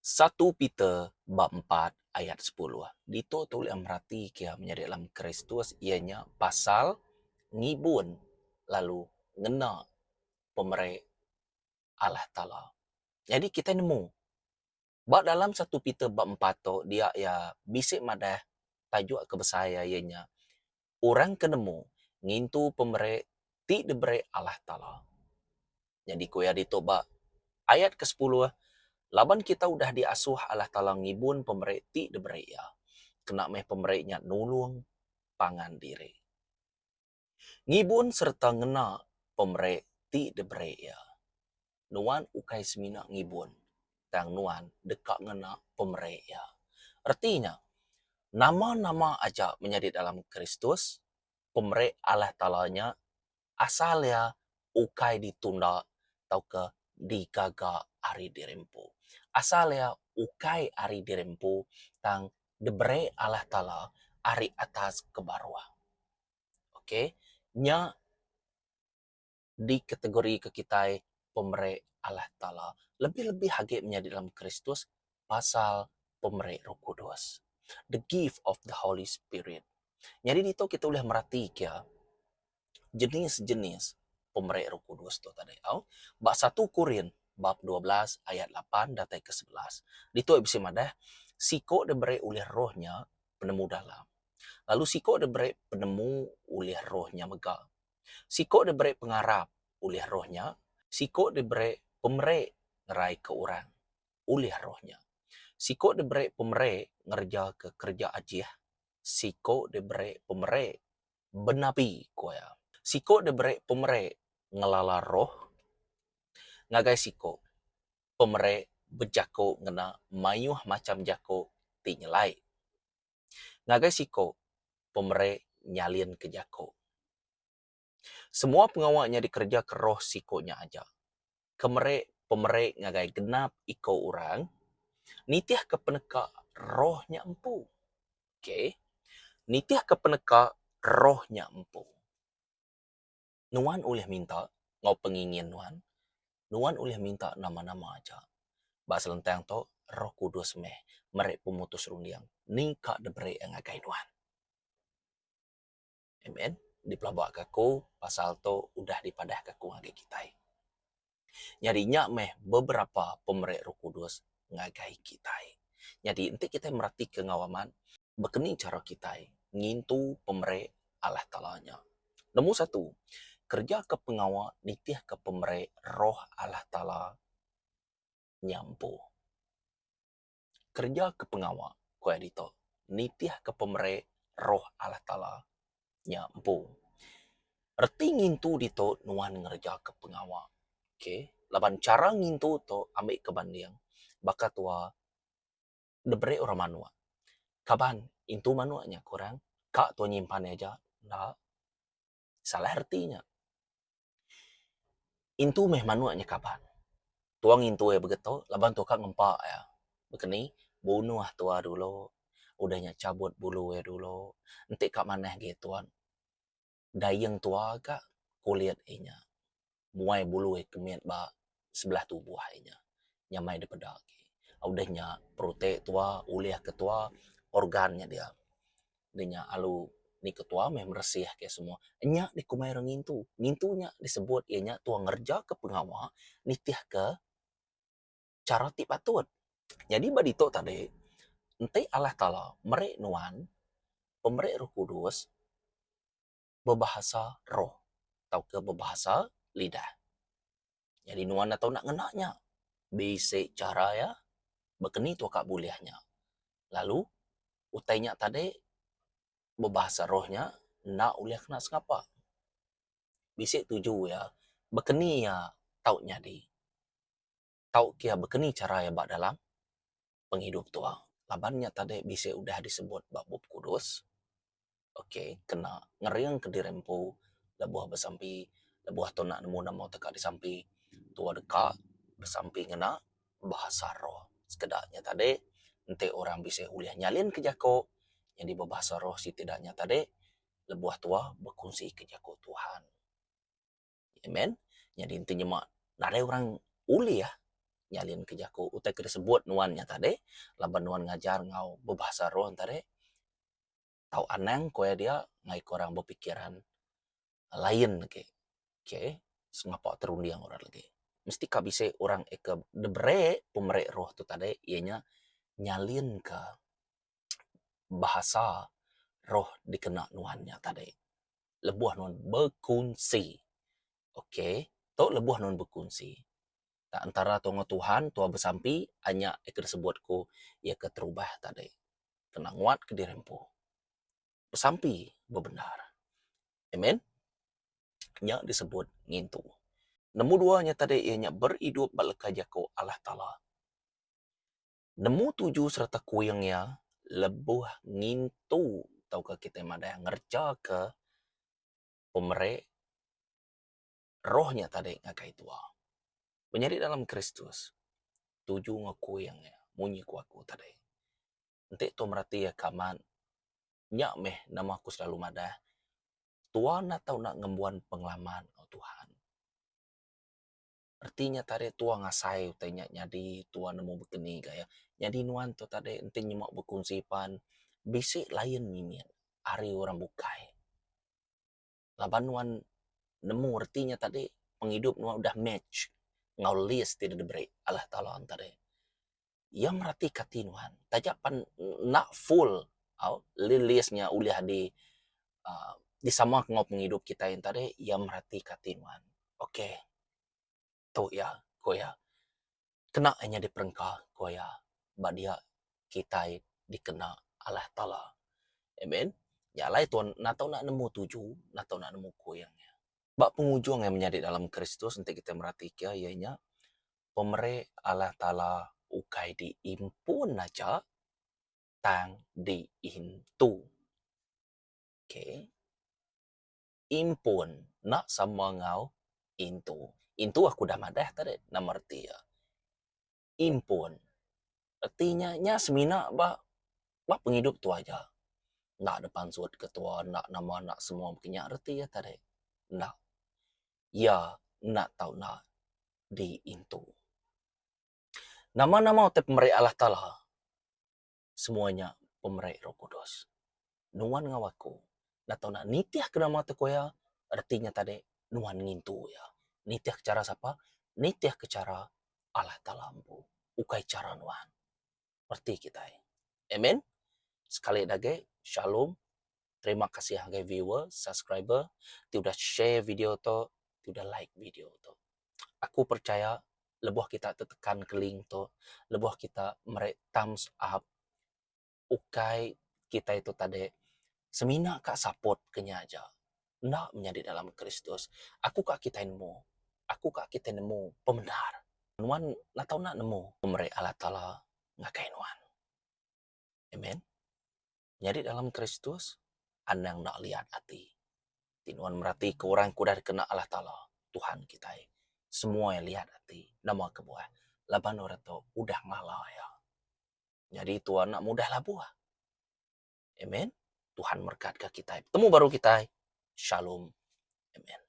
Satu Peter bab empat ayat sepuluh. Ditu tu ulih meratika menyadi dalam Kristus iya nya pasal ngibun lalu ngena pemeri Allah Taala. Nyadi kitai nemu ba dalam satu Peter bab empat tu dia iya bisi madah tajuk ke besai iya iya nya orang ke nemu ngintu pemeri ti diberi Allah Taala. Nyadi ku iya ditu ba ayat kesepuluh, Laban kita udah diasuh Allah Taala ngibun pemeri ti diberi Iya, kena meh pemeri nya nulung pangan diri. Ngibun sereta ngena pemeri ti diberi Iya. Nuan ukai semina ngibun, tang nuan deka ngena pemeri Iya. Reti nya, nama-nama aja menyadi dalam Kristus, pemeri Allah Taala nya asal iya ukai ditunda tauka digaga ari diri empu. Asal iya ukai ari diri empu tang diberi Allah Taala ari atas ke baruh. Ok nya dikategorika kitai pemeri Allah Taala lebih-lebih agi menyadi dalam Kristus pasal pemeri Roh Kudus. The gift of the Holy Spirit. Nyadi ditu kita ulih meratika jenis-jenis pemeri Roh Kudus tu tadi au. Ba satu Korin bab 12 ayat 8 datai ke 11. Ditu bisi madah siko diberi ulih roh nya penemu dalam. Lalu siko diberi penemu ulih roh nya mega. Siko diberi pengarap ulih roh nya, siko diberi pemeri ngeraika orang ulih roh nya. Siko diberi pemeri ngerejaka kereja ajih, siko diberi pemeri benabi, ku iya. Siko diberi pemeri ngelala roh ngagai siko pemeri bejaku ngena mayuh macham jaku ti nyelai. Ngagai siko pemeri nyalinka jaku. Semua pengawa nya dikerejaka roh siko nya aja, ke meri pemeri ngagai genap iko orang nitihka peneka roh nya empu. Ok. Nitihka peneka roh nya empu. Nuan ulih minta enggau pengingin nuan. Nuan ulih minta nama-nama aja. Ba selentang tu, Roh Kudus meh meri pemutus runding ni ka diberi iya ngagai nuan. Amen. Dipelabaka aku pasal tu udah dipadahka aku ngagai kitai. Nyadi nya meh beberapa pemeri Roh Kudus ngagai kitai. Nyadi enti kitai meratika enggau amat, baka ni chara kitai ngintu pemeri Allah Taala nya. Nombor satu, kerejaka pengawa nitihka pemeri Roh Allah Taala nya empu. Kereja ke pengawa, ku iya ditu, nitihka pemeri Roh Allah Taala nya empu. Reti ngintu ditu nuan ngereja ke pengawa. Okay. Laban chara ngintu tu ambi ke banding baka tua diberi orang manuk. Kaban intu manuk nya ku orang, ka tua nyimpan iya aja enda. Salah reti nya. Intu meh manuk nya kaban. Tua ngintu iya begitu laban tua ka ngempa iya. Baka ni bunuh tua dulu udah nya chabut bulu iya dulu enti ka manah agi tuan daying tua ka kulit iya nya muai bulu iya ke mit ba sebelah tubuh iya nya. Nyamai dipeda agi. Udah nya peruti tua ulih ke tua organ nya dia. Udah nya alu ni ketua meh meresih ke semua. Nya dikumbai orang ngintu. Ngintu nya disebut iya nya tua ngerejaka pengawa nitihka chara ti patut. Nyadi ba ditu tadi enti Allah Taala meri nuan pemeri Roh Kudus bebahasa roh tauka bebahasa lidah. Nyadi nuan enda tau nak ngena nya. Bisi chara iya baka ni tua ka bulih nya. Lalu utai nya tadi bebahasa roh nya enda ulih kena sengapa. Bisi tuju iya baka ni iya tau nyadi. Tau ke iya baka ni chara iya ba dalam pengidup tua. Laban nya tadi bisi udah disebut ba Bup Kudus. Ok kena ngering ke diri empu lebuh besampi lebuh tu enda nemu nama teka disampi tua deka besampi ngena bahasa roh. Sekeda nya tadi enti orang bisi ulih nyalin ke jaku nyadi bebahasa roh siti da nya tadi lebuh tua bekunsi ke jaku Tuhan. Amen. Nyadi enti nyema nadai orang ulih. Nyalin ke jaku utai ke disebut nuan nya tadi laban nuan ngajar enggau bebahasa roh nya tadi tau anang ku iya dia ngagai ke orang bepikiran lain agi. Okay sengapa terunding orang lagi. Mesti ka bisi orang ke diberi pemeri roh tu tadi iya nya nyalin ka bahasa roh dikena nuan nya tadi lebuh nuan bekunsi. Okay tu lebuh nuan bekunsi. Tak entara tu enggau Tuhan tua besampi anya ke disebut ku iya ke terubah tadi kena nguat ke diri empu. Besampi bebendar. Amen. Nya disebut ngintu. Nemu dua nya tadi iya nya beridup ba leka jaku Allah Taala. Nemu tuju sereta kuing iya lebuh ngintu tauka kitai madah ngerejaka pemeri roh nya tadi ngagai tua. Menyadi dalam Kristus, tuju enggau kuing iya munyi ku aku tadi. Enti tua mereti iya ke amat, nya meh nama aku selalu madah, tua enda tau enda ngembuan pengalaman enggau Tuhan. Reti nya tadi tua ngasai utai nya nyadi, tua nemu bekeni gaya. Nyadi nuan tu tadi enti nyema bekunsi pan bisi lain mimit ari orang bukai. Laban nuan nemu reti nya tadi pengidup nuan udah match enggau list ti diberi Allah Taala tadi. Iya meratika ati nuan taja pan enda full au list nya ulih di uhh disama enggau pengidup kitai tadi iya meratika ati nuan. Okay tu iya ku iya kena iya nyadi perengka ku iya ba dia kitai dikena Allah Taala. Amen. Nya alai tuan enda tau enda nemu tuju, enda tau enda nemu kuing iya. Ba pengujung iya menyadi dalam Kristus enti kitai meratika iya nya pemeri Allah Taala ukai diimpun aja tang diintu. Okay. Impun enda sama enggau intu. Intu aku udah madah tadi nama reti iya. Impun reti nya nya semina ba ba pengidup tua aja. Enda dep pansut ke tua enda nama enda semua baka nya reti iya tadi. Enda. Iya enda tau enda diintu. Nama-nama utai pemeri Allah Taala semua nya pemeri Roh Kudus. Nuan enggau aku enda tau enda nitihka nama ti ku iya, reti nya tadi nuan ngintu iya. Nitihka chara sapa? Nitihka chara Allah Taala empu, ukai chara nuan. Reti kitai. Amen. Sekali da agi, Shalom. Terima kasih ngagai viewer, subscriber ti udah share video tu, ti udah like video tu. Aku percaya lebuh kita tetekan ke link tu, lebuh kita meri thumbs up, ukai kitai tu tadi semina ka support ke nya aja. Enda menyadi dalam Kristus. Aku ka kitai nemu, aku ka kitai nemu pemendar. Nuan enda tau enda nemu pemeri Allah Taala ngagai nuan. Amen. Nyadi dalam Kristus, anang enda liat ati. Ti nuan meratika orang ke udah dikena Allah Taala, Tuhan kitai, semua iya liat ati. Nama kebuah? Laban orang tu udah ngelala iya. Nyadi tuan enda mudah labuh. Amen. Tuhan merekatka kitai. Betemu baru kitai. Shalom. Amen.